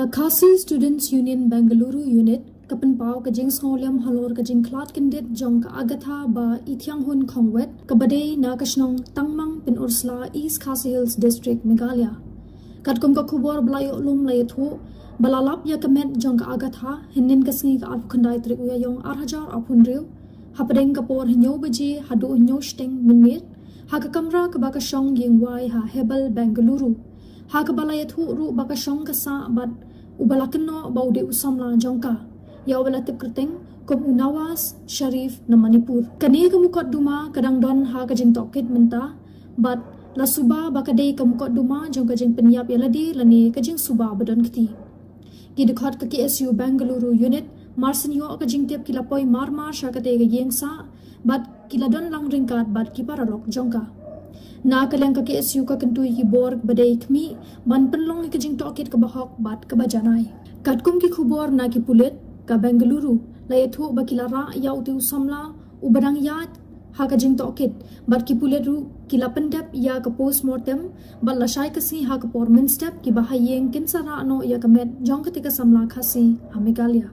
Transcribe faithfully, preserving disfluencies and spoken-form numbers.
Ka Khasi Students Union Bengaluru Unit ka pynpaw ka jingsngewlem halor ka jingkhlad kyndit jong ka Agatha Bah Ithianghun Khongwet kaba dei na ka shnong Tangmang, Pynursla, East Khasi Hills District, Meghalaya. Katkum ka khubor ba la ïoh lum la ïathuh ba la lap ïa ka met jong ka Agatha hynnin ka sngi ka arphew khyndai tarik u Ïaïong ar hajar arphew hynriew, hapdeng ka por hynñiew baje haduh hynñiew shiteng mynmiet, ha ka kamra kaba ka shong ïing wai ha Hebbal, Bengaluru, ha kaba la ïathuh ruh ba ka shong ka sah bad uba la kynnoh ba u dei u samla jong ka, ïa uba la tip kyrteng kum u Nawaz Sharif na Manipur. Kane ka mukotduma ka dang don ha ka jingtohkit mynta bad la suba ba ka dei ka mukotduma jong ka jingpynïap ïa lade lane ka jingsuba ba don kti. Ki dkhot ka K S U Bengaluru Unit, mar shen ïoh ka jingtip, ki la poi marmar sha katei ka ïing sah bad ki la don lang ryngkat bad ki paralok jong ka. Na ka liang ka K S U ka kyntu ïa ki bor ba dei khmih ban pynlong ïa ka jingtohkit kaba hok bad kaba janai. Katkum ki khubor na ki pulit ka Bengaluru, la ïathuh ba ki la rah ïa utei u samla uba dang ïaid ha ka jingtohkit bad ki pulit ruh ki la pyndep ïa ka postmortem bad lashai ka sngi ha ka por mynstep kiba ha ïing kin sa rah noh ïa ka met jong katei ka samla Khasi ha Meghalaya.